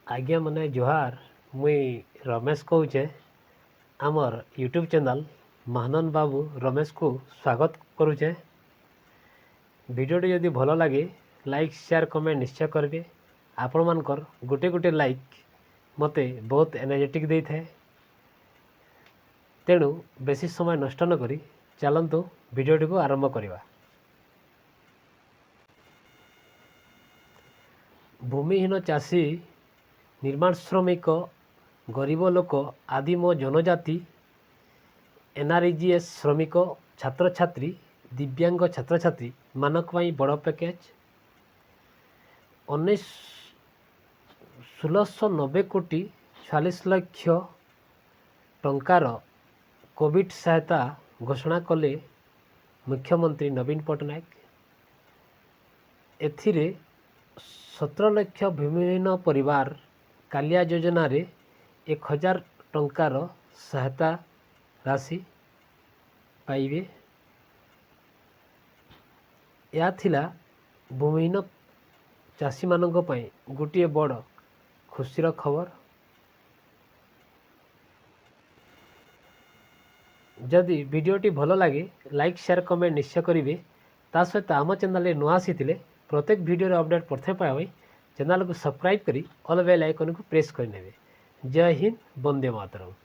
ଆଜ୍ଞାମାନେ ଜୁହାର। ମୁଇଁ ରମେଶ କହୁଛେ। ଆମର୍ ୟୁଟ୍ୟୁବ୍ ଚ୍ୟାନେଲ୍ ମହାନନ୍ଦ ବାବୁ ରମେଶକୁ ସ୍ୱାଗତ କରୁଛେ। ଭିଡ଼ିଓଟି ଯଦି ଭଲ ଲାଗେ, ଲାଇକ୍, ସେୟାର, କମେଣ୍ଟ ନିଶ୍ଚୟ କରିବେ। ଆପଣମାନଙ୍କର ଗୋଟେ ଗୋଟେ ଲାଇକ୍ ମୋତେ ବହୁତ ଏନର୍ଜେଟିକ୍ ଦେଇଥାଏ। ତେଣୁ ବେଶୀ ସମୟ ନଷ୍ଟ ନକରି ଚାଲନ୍ତୁ, ଭିଡ଼ିଓଟିକୁ ଆରମ୍ଭ କରିବା। ଭୂମିହୀନ ଚାଷୀ, ନିର୍ମାଣ ଶ୍ରମିକ, ଗରିବ ଲୋକ, ଆଦିମ ଜନଜାତି, ଏନ୍ଆର୍ଇଜିଏସ୍ ଶ୍ରମିକ, ଛାତ୍ରଛାତ୍ରୀ, ଦିବ୍ୟାଙ୍ଗ ଛାତ୍ରଛାତ୍ରୀ ମାନଙ୍କ ପାଇଁ ବଡ଼ ପ୍ୟାକେଜ୍। 1690 କୋଟି 46 ଲକ୍ଷ ଟଙ୍କାର କୋଭିଡ଼ ସହାୟତା ଘୋଷଣା କଲେ ମୁଖ୍ୟମନ୍ତ୍ରୀ ନବୀନ ପଟ୍ଟନାୟକ। ଏଥିରେ 17 ଲକ୍ଷ ଭୂମିହୀନ ପରିବାର କାଳିଆ ଯୋଜନାରେ 1000 ଟଙ୍କାର ସହାୟତା ରାଶି ପାଇବେ। ଏହା ଥିଲା ଭୂମିହୀନ ଚାଷୀମାନଙ୍କ ପାଇଁ ଗୋଟିଏ ବଡ଼ ଖୁସିର ଖବର। ଯଦି ଭିଡ଼ିଓଟି ଭଲ ଲାଗେ, ଲାଇକ୍, ସେୟାର, କମେଣ୍ଟ ନିଶ୍ଚୟ କରିବେ। ତା ସହିତ ଆମ ଚ୍ୟାନେଲରେ ନୂଆ ଆସିଥିଲେ ପ୍ରତ୍ୟେକ ଭିଡ଼ିଓର ଅପଡ଼େଟ୍ ପ୍ରଥମେ ପାଇବା ପାଇଁ ଚ୍ୟାନେଲକୁ ସବସ୍କ୍ରାଇବ୍ କରି ଅଲ୍ ବେଲ୍ ଆଇକନ୍କୁ ପ୍ରେସ୍ କରିନେବେ। ଜୟ ହିନ୍ଦ, ବନ୍ଦେ ମାତରମ୍।